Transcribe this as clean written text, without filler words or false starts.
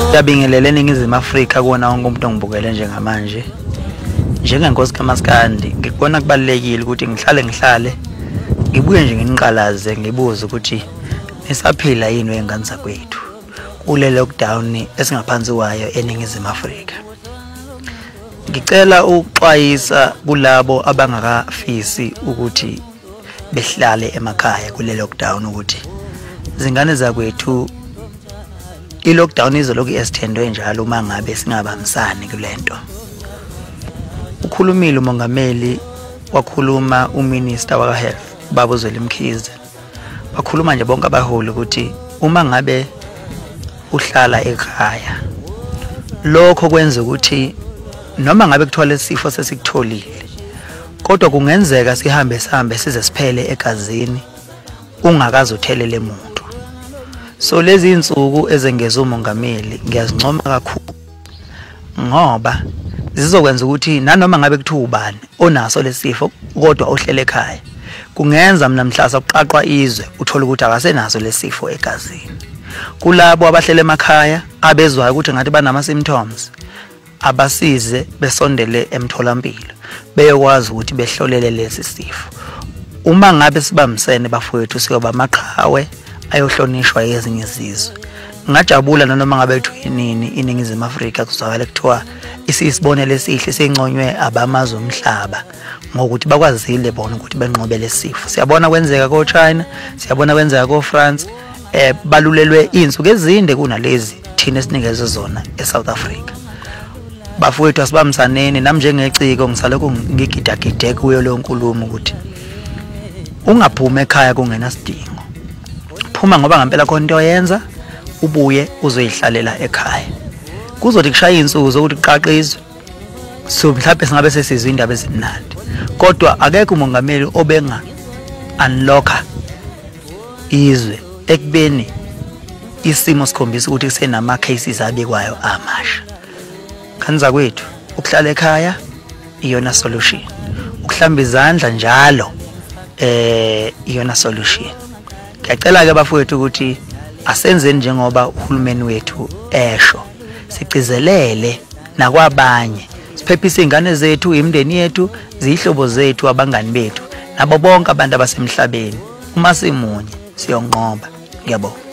Ngiyabingelela eNingizimu Afrika kuwona wonke umuntu ongibukele njengamanje. Njengenkosi kaMaskandi ngikubona kubalulekile ukuthi ngihlale ngibuye nje nginiqalaze ngibuze ukuthi nisaphila yini wengane zakwethu kule lockdown esingaphansi kwayo eNingizimu Afrika. Ngicela ukuxwayisa kulabo abangakafisi ukuthi behlale emakhaya kule lockdown ukuthi zingane zakwethu i-lockdown izolokhu extendwe njalo uma ngabe singabambisani kulento. Ukhulumile umongameli, wakhuluma uminister waka health baba uZweli Mkhize, bakhuluma nje bonke abaholi ukuthi uma ngabe uhlala ekhaya lokho kwenza ukuthi noma ngabe kuthiwa lesifo sesikutholile kodwa kungenzeka sihambe size siphele egazini ungakazothelele umuntu. So lezi insuku ezengezwe umongameli ngiyazincoma kakhulu ngoba zizokwenza ukuthi nanoma ngabe kuthiwa ubani onaso lesifo kodwa ohlele ekhaya kungenza mina mhlasa kuqaqwa izwe uthola ukuthi akasenaso lesifo egazini. Kulabo abahlele emakhaya abezwayo ukuthi ngathi banama symptoms abasize besondele emtholampilo beyokwazi ukuthi behlolele lesi sifo. Uma ngabe sibambisene bafowethu siyoba amaqhawe ayohlonishwa ezinye izizwe. Ngajabula nanoma ngabe kuthiwa nini iNingizimu Afrika kuzwakala kuthiwa isisibonelo esihle sinconywe abamazwe omhlaba ngokuthi bakwazile bona ukuthi benqobe lesifo. Siyabona kwenzeka ko China, siyabona kwenzeka ko France, balulelwe insuku ezinde kunalezi thina esinikezwe zona eSouth Africa. Bafowethu asibambisaneni, nami njengeciko ngisalokhu ngigidagide kuyo leyo nkulumo ukuthi ungaphumi ekhaya kungenasidingo. Phuma ngoba ngempela khona into oyenza, ubuye uzoyihlalela ekhaya. Kuzothi kushaya insuku zokuthi kuqaqe izwe, so mhlawumbe singabe sesizwe indaba ezimnandi. Kodwa akekho umongameli obenga unlocka izwe ekubeni isimo sikhombisa ukuthi kusenama cases abikwayo amasha. Kanza kwethu ukuhlala ekhaya iyona solution, ukuhlamba izandla njalo iyona solution. Ngiyacela ke bafowethu ukuthi asenzeni njengoba uhulumeni wethu esho, sigcizelele nakwabanye, siphephise ingane zethu, imindeni yethu, zihlobo zethu, abangani bethu nabo bonke abantu abasemhlabeni. Uma simunye siyonqoba. Ngiyabonga.